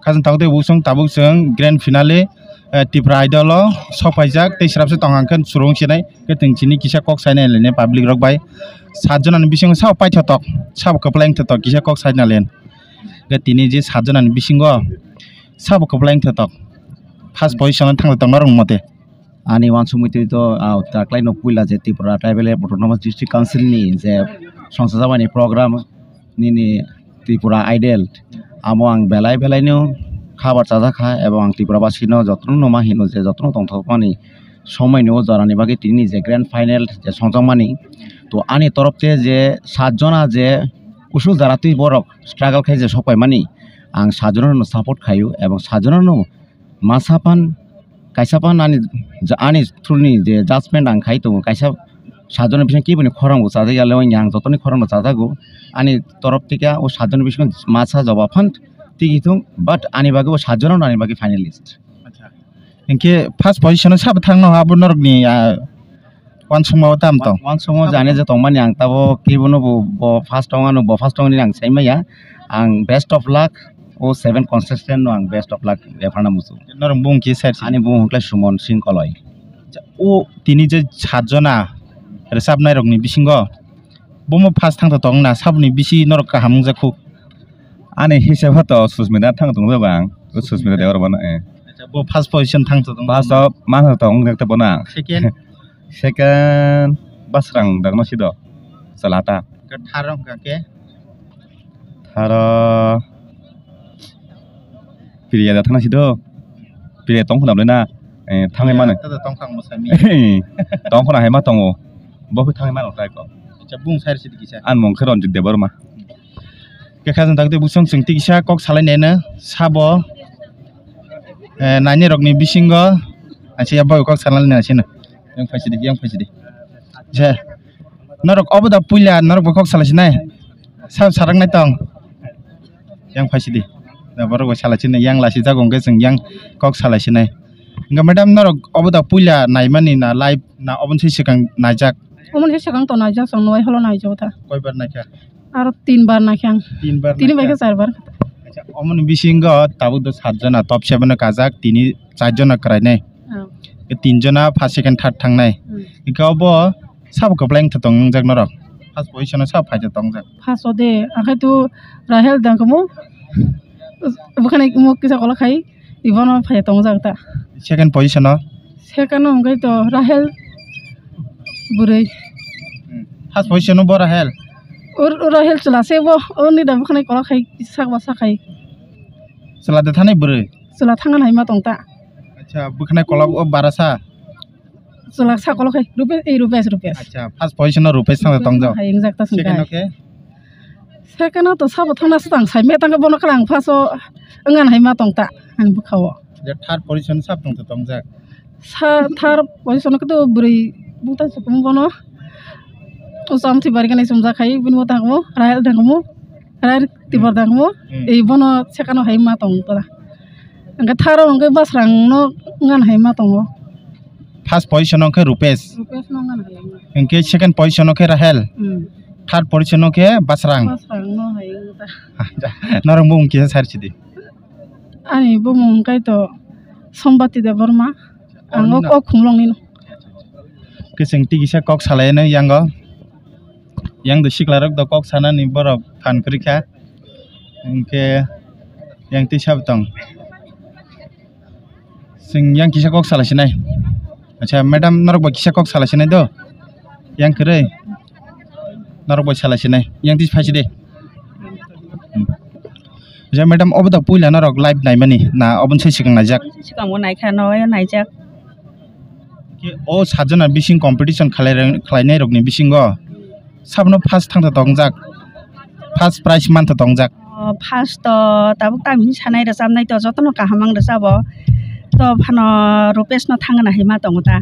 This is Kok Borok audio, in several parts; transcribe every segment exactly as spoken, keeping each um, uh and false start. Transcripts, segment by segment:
Khajang tabuk tei busong tabuk chwng grand finale, eh, Tripura Idol o sok paijak tei srapsa tong ang khe chwrwng sinai khe chwng chini kisa kok sainai lainai public rok bai. Sat jona ni bisingo sabo paithotok, sabo kwplai wngthotok kisa kok saina len. Khe tini je sat jona ni bisingo sabo kwplai wngthotok. First position o thangthotok norok mote. Ani uansukmwi twi to, ah, taklaino puila je Tripura Tribal Autonomous District Council ni je songchajakmani program nini Tripura Idol, amo ang belai belaino khabar chajakha, ebong ang Tripura basino jotono ma hino je jotono tongthokmani somoini o jorani bagwi tini je grand final je songjakmani. To ani torop te je sat jona je kusu jara twi borok struggle khai je sokpaimani, ang sat jonano support khaio ebong sat jonano masa phan, kaisa phan ani, ani through ni je judgment ang khai tongo, kaisa sat jona bising kiboni khorang bo chajak ya le, ang jotoni khorang bo chajago, ani torop theke o sat jona bising masa jawab phan tigi thung, but ani bagwi o sat jona ani bagwi finalist. Acha. Hinkhe first position o sabo thangno abo norokni, ah, Uansukma o tam tong? Uansukma o jani je tongmani ang tabo kibono bo, bo first tong ano, bo first tong ni ang sai maya. Ang best of luck o seven contestant no ang best of luck rephana muchung. Norok bung ki side ani bung hwnkhe Sumon Singh Koloi. O tini je sat jona rwchapnai rokni bisingo bomo first thangtho tong na saboni bisi norok kaham wngjakhu. Ani hisab to Susmita thang tong jago ang. O Susmita Debbarma no, eh. Acha, bo first position thangtho tong. First o mangtho tong jak te bono. Second. Second, Basrang dagno sido. Salata. Ke tharo hwnkha ke? Tharo Priya da thana sido. Priya tong khuna na? Eh, thangai mano. Tata tong khang mo sami. Tong khuna hai ma tongo. Bo khe thangai mano tai ko. Acha, bung side sidi kisa. An mung khe Ranjit Debbarma. Kekha jang tak tei busong chwng tikisa kok salai nai no sabo, eh, naini rokni bisingo achi ya bai kok salai nai sino. Yang phaisidi, yang phaisidi. Je, norok obo da puila norok bo kok salai sinai. Sab sarak nai tong. Yang phaisidi. Da borok bo salai sinai, yang lasi jago hwnkhe chwng yang kok salai sinai. Hwnkhe madam norok obo da puila naimani na live na oboni se swkang naijak? Oboni se swkang to naijak, chwng nuai holo naijak ta. Koibar naikha? Aro tin bar naikhe ang. Tin bar tini bai naikha? Khe char bar. Acha, omoni bisingo tabuk do sat jona top seven o kajak, tini char jona kwrainai. Oh. Khe tin jona first, second, third thangnai. Hmm. Hwnkhe obo sabo kwplai wngtha tong wngjak norok? First position o sabo phaida tongjak? First o de, akhai tu Rahel dangkamo. Bukhani mo kisa kola khai. Ibono phai tongjak ta. Second position o? Second o hwnkhe to Rahel bwrwi. Hmm. First position o bo Rahel? O, o Rahel chwla se bo, o ni da bwkhwnai kola khai sak ba sak khai. Chwla de thanai bwrwi? Chwla thangna hai ma tong ta. Acha, bwkhwnai kola o barasa? Chwla sa kolo khai Rupesh, ei Rupesh, Rupesh. Acha, first position o Rupesh thangsa tongjak. Hai, ingjak ta sungkha. Second o khe? Second o to sabo thangna swtang sai me tang bono kala ang first o wngan hai ma tong ta ang bwkha o. Je third position sab tong tongjak. Sa third position o khe to bwrwi bwta sukumu bono. O samthi bargani sumjak khai bini bo tangmo, Rahel tangmo. Rar tibor dangmo, hmm, ei bono second o hai ma tong ta. Angke tharo angke Basrang no ngan hai ma tongo. First position o khe Rupesh. Rupesh no ngan hai ma. Angke second position o khe Rahel. Hmm. Third position o khe Basrang. Basrang no hai ta. Norok bumung kisa sar sidi. Ani bumung kai to Sombati Debbarma. Ang ok, ok khumlong nino. Kising tikisa kok salai no yango. Yang do sikla rok do kok sanani borok phan kwrwi kha. Hinkhe yang twi sabo tong. Chwng yang kisa kok salai sinai. Acha, madam, norok bai kisa kok salai sinai do. Yang kwrwi. Norok bai salai sinai. Yang twi phai sidi. Hmm. Acha, madam, obo da puila norok live naimani na oboni sai swkang naijak? Swkang bo naikha, no naijak. Khe o sajona bising competition khalai-, khlainai rokni bisingo sabno first thangtha tongjak, first prize mantha tongjak. O, first to tabuk tamni sanai rwchapnai to jotono kaham ang rwchabo. To phano Rupesh no thangna hai ma tongo ta.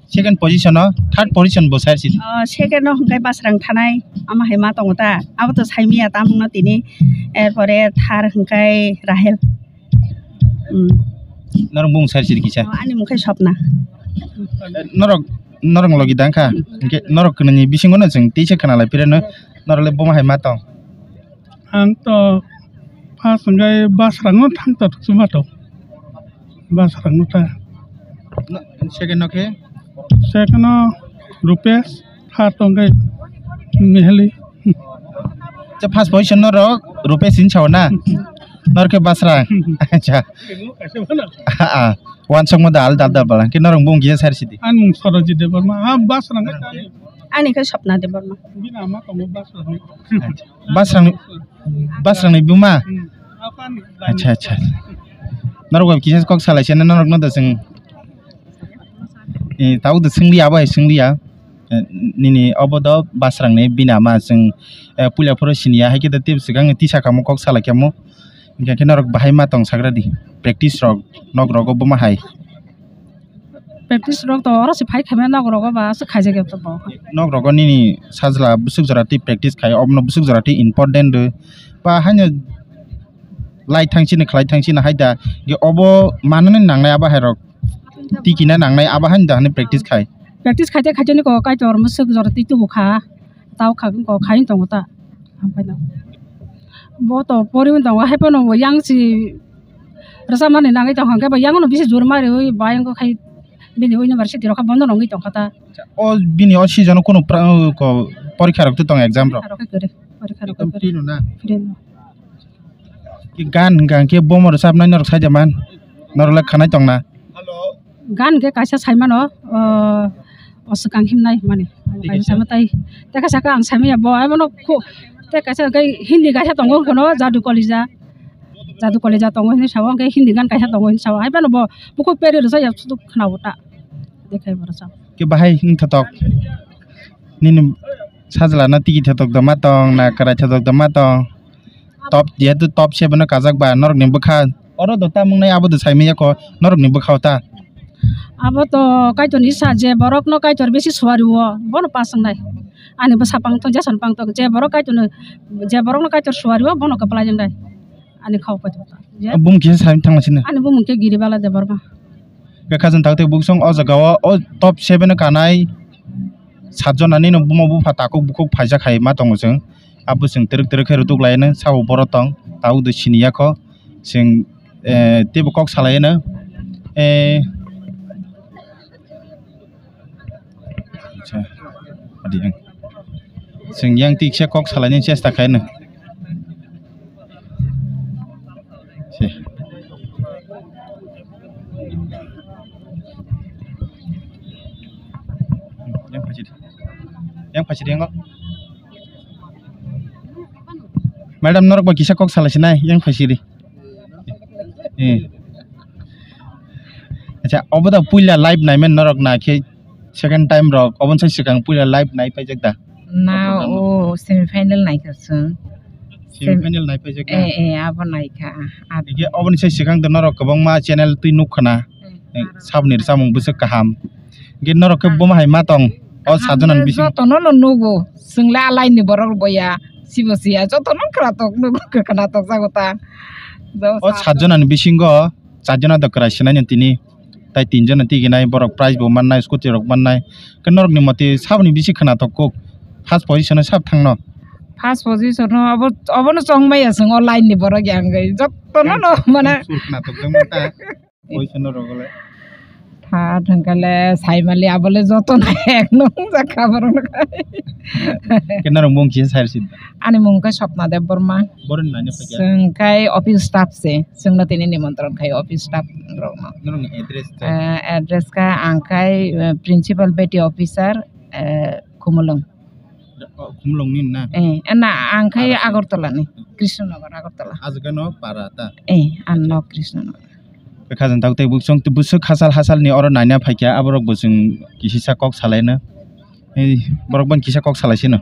Second position o, third position bo sai si. O, second o hwnkhe Basrang thanai, ama hai ma tongo ta. Abo to saimiya tamungno tini. Erpore third hwnkhe Rahel. Hmm. Norok bung sar sidi kisa. Oh, ani mung khe Swapna. Norok, norok logi dang kha. Hinkhe norok kwnwi bisingo no chwng tisa khna lai phirano norok le buma hai ma tong. Ang to First hwnkhe Basrangno thang ta thukchuma tong. Basrangno ta. Second no khe? Second no Rupesh, third hwnkhe Mihali. Acha, first position norok Rupesh hinwi sao na? Norok khe Basrang. Acha. Ah, ah. Wansukma da alda alda balang. Khe norok bung kisa sar sidi. Ani mung Sorojit Debbarma. Ah, Basrang. Ani khe Swapna Debbarma. Bini ama tongo Basrang. Acha. Basrang, Basrangni buma? Hmm. Acha, acha. Norok bai kisa kok salai se norok no da chwng. Eh, tabuk da swng liya, abo hai swng liya. Eh, nini obo do Basrangni bini ama chwng, eh, puila phoro siniya, hai khe da tei swkang tisa kamo kok salai kamo. Hingkhe khe norok bahai ma tong sagra di. Practice rok, nok rogo buma hai. Practice rok to oro se phai khaimani nok rogo ba aswk khaijak ya to bo. Nok rogo nini sajla bwswk jora twi practice khai, obono bwswk jora twi important rw. Ba haino lai thang chini khlai thang chini hai da. Ge obo manani nangnai abo hai rok. Tikina nangnai abo haino da hwnwi practice khai. Practice khaite khaite ni ko Kaitor bwswk jora twi tubu kha. Tao kha ko khai tongo ta. Bo to poriwi tongo, hai phano bo yang si rwchapmani nangwi tongkha, hwnkhe bo yang no bisi jor ma riwi bayang khe khai bini university rok khe bondo nangwi tongkha ta. O bini o season o kunu pra-, ko porikha rok tong exam rok? Porikha rok khe kwrwi, porikha rok khe ekdom kwrwi. Free no na? Free no. Ki gan hwnkha hwnkhe bomo rwchapnai norok sai da man? Norok le khanai tong na? Gan hwnkhe kaisa sai mano, o, o swkang himnai mani. Tei kaisa kaisa? Sama tai, tei kaisa khe ang sai manya bo, ai bono khu-, tei kaisa hwnkhe Hindi kaisa tongo hwnkhe no, Jadu Kalija. Jadu Kalija tongo hinwi sao, hwnkhe Hindi gan kaisa tongo hinwi sao. Hai bono bo bukhuk peri rwchap ya sudu khna bo ta. Dekhai bo rwchap. Khe bahai wng thotok. Nini sajla no tiki thotok da ma tong, na kwrai thotok da ma tong? Top, jehetu top seven o kajak ba norok ni bwkha. Oro do ta mung nai abo do sai manya ko norok ni bwkha o ta. Abo to Kaitor ni sa je borok no Kaitor bisi suari o bono pass wngnai. Ani bwsa pang tong, Jason pang tong, je borok Kaitor no, je borok no Kaitor suari o bono kwplai wngnai. Ani khao Kaitor ta. Je bumung kisa sai thang sini. Ani bumung khe Giribala Debbarma. Khe khajang tak tei buksong o jaga o, o top seven o kanai. Satjona nini buma bupha takhuk bukhuk phaijak hai ma tongo chwng. Abo chwng twrwk twrwk khe rwtuk laino sabo borok tong. Tabuk de sini ya kho. Chwng, eh, teibo kok salai no. Eh, acha, adi ang. Chwng yang tiksa kok salaini chesta khaino. Se. Yang phaisidi. Yang phaisidi yang kok. Madam, norok bo kisa kok salai sinai, yang phaisidi. Eh. Acha, obo da puila live naimen norok na khe second time rok, oboni sai swkang puila live nai paijak da? Na, o semi final naikha chwng. Semi final nai paijak da? Eh, eh, abo naikha. Hingke oboni sai swkang da norok kwbangma channel twi nuk khana. Eh, saboni rwchapmung bwswk kaham. Hingke norok khe boma hai ma tong? O sajona ni bisingo jotono no nugo. Chwng le a line ni borok bo ya. Sibo siya. Jotono khwnatok nugo, khwnatok jago ta. O sajona ni bisingo charjona do kwrai sinai no tini. Tai tinjona tiginai borok prize bo mannai, scooty rok mannai. Khe norok ni moti saboni bisi khwnatok kuk? First position o sab thangno? First position o abo, obono chongmaya chwng o line ni borok ya wngwi. Jotono no mane. Sur khwnatok jangma ta. Position no rogole. Tha thangkale saimali abole joto na ek nung jakha borok no khai. Khe norok mung kisa sai rwsin da? Ani mung khe Swapna Debbarma. Borok ni nani phaikya? Chwng khai office staff se. Chwngno tini nimontron khai office staff rokno. Norok ni address khe? Eh, address kha ang khai, eh, principal beti officer, eh, Khumulwng. Oh, Khumulwng ni na? Eh, na, ang khai Agartala. Agartala ni, Krishnanagar, Agartala. Ajagano para ta? Eh, ano Krishnanagar. Khe khajang tak tei buksong, bwswk hachal hachal ni oro naina phaikha, aborok bo chwng kisisa kok salaino. Ei, borok ban kisa kok salai sino.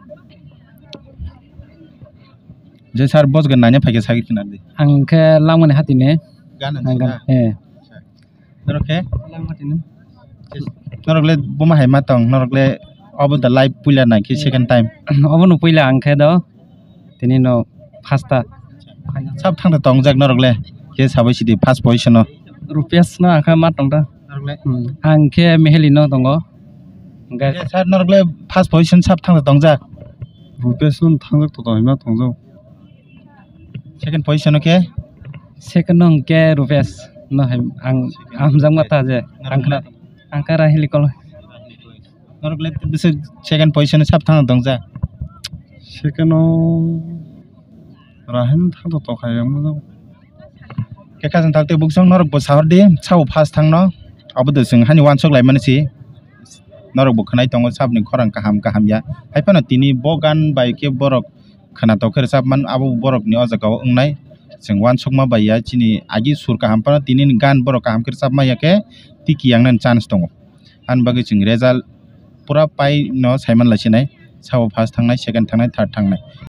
Je sir, bos ga naina phaikha sagri khna di. Ang khe langmani hatine. Gana Ang sina? Gana, eh. Norok khe? Norok le boma hai ma tong, norok le obo da live puila nai khe second time? Obo no puila ang khe do, tini no first ta. Sab thang da tongjak norok le, khe sabai sidi first position o? Rupesh no ang khe ma tong da. Norok le? Hmm. Ang khe Meheli no tongo. Hingkhe sir, norok le first position sab thang da tongjak? Rupesh no thangjak to tong ma tongjak. Second position o khe? Second no hwnkhe Rupesh. No hai ang, ang hamjakma ta je. Ang khna, ang kha Rahil Kol. Norok le bwswk second position o sab thang tong jak? Second o Rahil thang to tokha yang mo. Khe khasang thak tei buksong norok bo sahor di, sabo first thang no. Abo de chwng hani wansuk lai mani si. Norok bo khwnai tongo sabni khorang kaham kaham ya. Hai phano tini bo gan bai khe borok khwnatok khe rwchapman abo borokni o jaga o wngnai. Chwng wansukma bai ya chini agi sur kaham phano tini ni gan borok kaham khe rwchapma ya khe tiki yangnani chance tongo. Ani bagwi chwng result pura pai no saiman lai sinai sabo first thangnai, second thangnai, third thangnai.